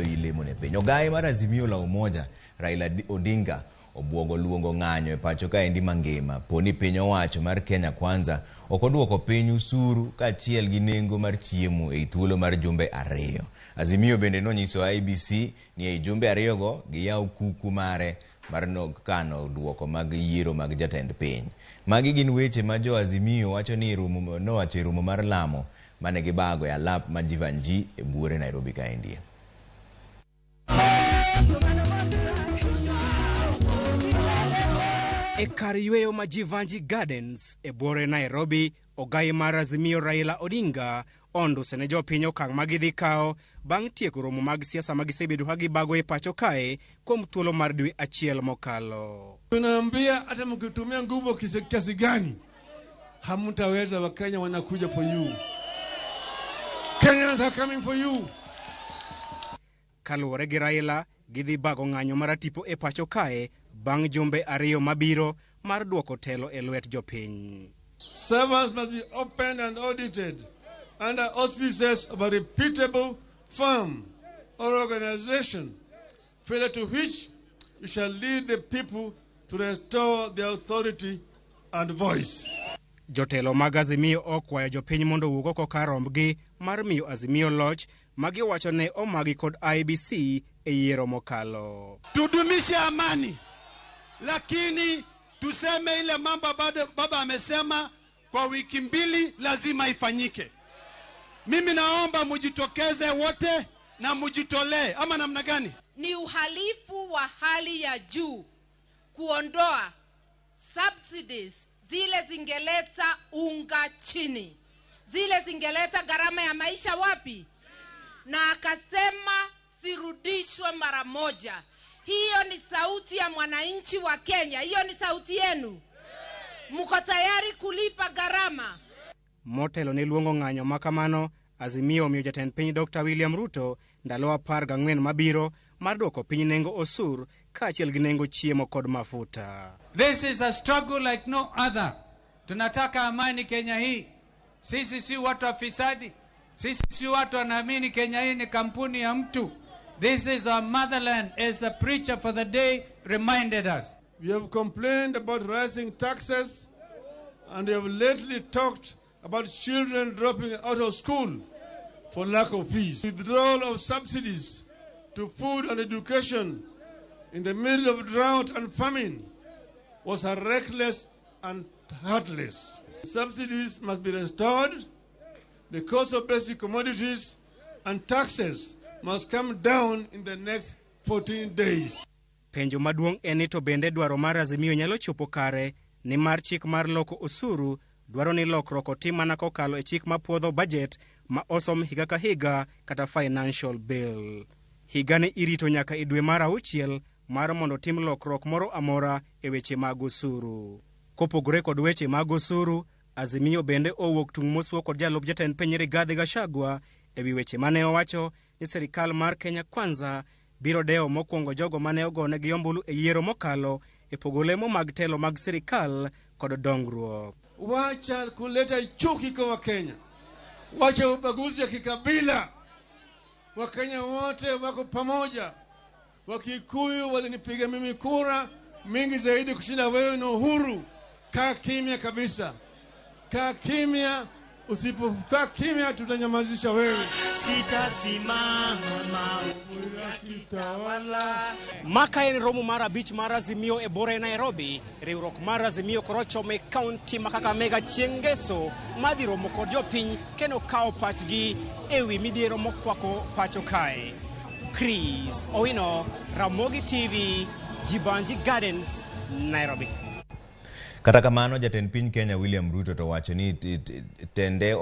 Ilemo ne piny. Ogaye mar Azimio la Umoja, Raila Odinga obuogo luongo ng'anyo e pacho kaendi mangima poni piny owacho mar Kenya Kwanza ok oduoko piny usuru kaachiel gi nengo mar chiemo ei thuolo mar jumbe 2. Azimio bende nonyiso IEBC ni ei jumbe 2go giyaw kuku mare mar kano duoko mag yiero mag jatend piny. Magi gin weche ma jo Azimio wacho ni nowacho e romo mar lamo mane gibago e alap ma Jeevanjee e buore Nairobi kaendi. E kar yweyo ma Jeevanjee Gardens e buore Nairobi, ogai mar Azimio Raila Odinga onduso ne jopiny okang' ma gidhi kawo bang' tieko romo mag siasa ma gisebedo ka gibago e pacho kae kuom thuolo mar dwe achiel mokalo. Tunaambia hata mkitumia nguvu kiasi gani hamtaweza. Wakenya wanakuja for you. Kenyans are coming for you. Kaluwore gi Raila, gidhi bago ng'anyo maratipo e pacho kae bang' jumbe 2 mabiro mar duoko telo e lwet jopiny. Servers must be opened and audited under auspices of a reputable firm or organization, failure to which you shall lead the people to restore their authority and voice. Jotelo mag Azimio okwayo jopiny mondo owuog oko kar rombgi mar miyo Azimio loch magiwacho ne omagi kod IEBC e yiero mokalo. Tudumishe amani, lakini tuseme ile mambo bado baba amesema kwa wiki 2 lazima ifanyike. Mimi naomba mujitokeze wote na mujitolee, ama namna gani? Ni uhalifu wa hali ya juu kuondoa subsidies zile zingeleta unga chini, zile zingeleta gharama ya maisha wapi? Na akasema sirudishwe mara moja. Hiyo ni sauti ya mwananchi wa Kenya, hiyo ni sauti yenu. Mko tayari kulipa gharama? Motelo ne luongo ng'anyo makamano, Azimio omiyo jatend piny Dr. William Ruto ndalo 14 mabiro mar duoko piny nengo osur kaachiel gi nengo chiemo kod mafuta. This is a struggle like no other. Tunataka amani Kenya hii. Sisi si watu wa fisadi. Sisi si watu wanaamini Kenya hii ni kampuni ya mtu. This is our motherland, as the preacher for the day reminded us. We have complained about rising taxes, and we have lately talked about children dropping out of school for lack of fees. Withdrawal of subsidies to food and education in the middle of drought and famine was a reckless and heartless. Subsidies must be restored. The cost of basic commodities and taxes must come down in the next 14 days. Penjo maduong' en ni to bende dwaro mar Azimio nyalo chopo kare ni mar chik mar loko osuru dwaro ni lokruok otim mana kokalo e chik mapuodho budget ma osom higa ka higa kata financial bill. Higani irito nyaka e dwe mar 6 mar mondo tim lokruok moro amora e weche mag osuru. Kopogore kod weche mag osuru, Azimio bende owuok tung' mosuo kod jalup jatend piny Rigathi Gachagua ewi weche mane owacho ni sirikal mar Kenya Kwanza biro dewo mokwongo jogo mane ogonegi ombulu e yiero mokalo e pogo lemo mag telo mag sirikal kod dongruok. Wacha kuleta chuki kwa Wakenya, wacha ubaguzi ya kikabila. Wakenya wote wako pamoja. Wakikuyu walinipiga mimi kura mingi zaidi kushinda wewe na Uhuru. Kaa kimya kabisa, kaa kimya. Usipokaa kimya tutanyamazisha wewe. Sitasimama maovu yakitawala. Maka en romo mar 5 mar Azimio e bore Nairobi. Riwruok mar Azimio koro chome kaunti ma Kakamega chieng' ngeso madhi romo kod jopiny kendo kawo pachgi ewi midhiero mokwako pacho kae. Chris Owino, Ramogi TV, Jeevanjee Gardens, Nairobi. Kata kamano jatend piny Kenya William Ruto to wacho ni tende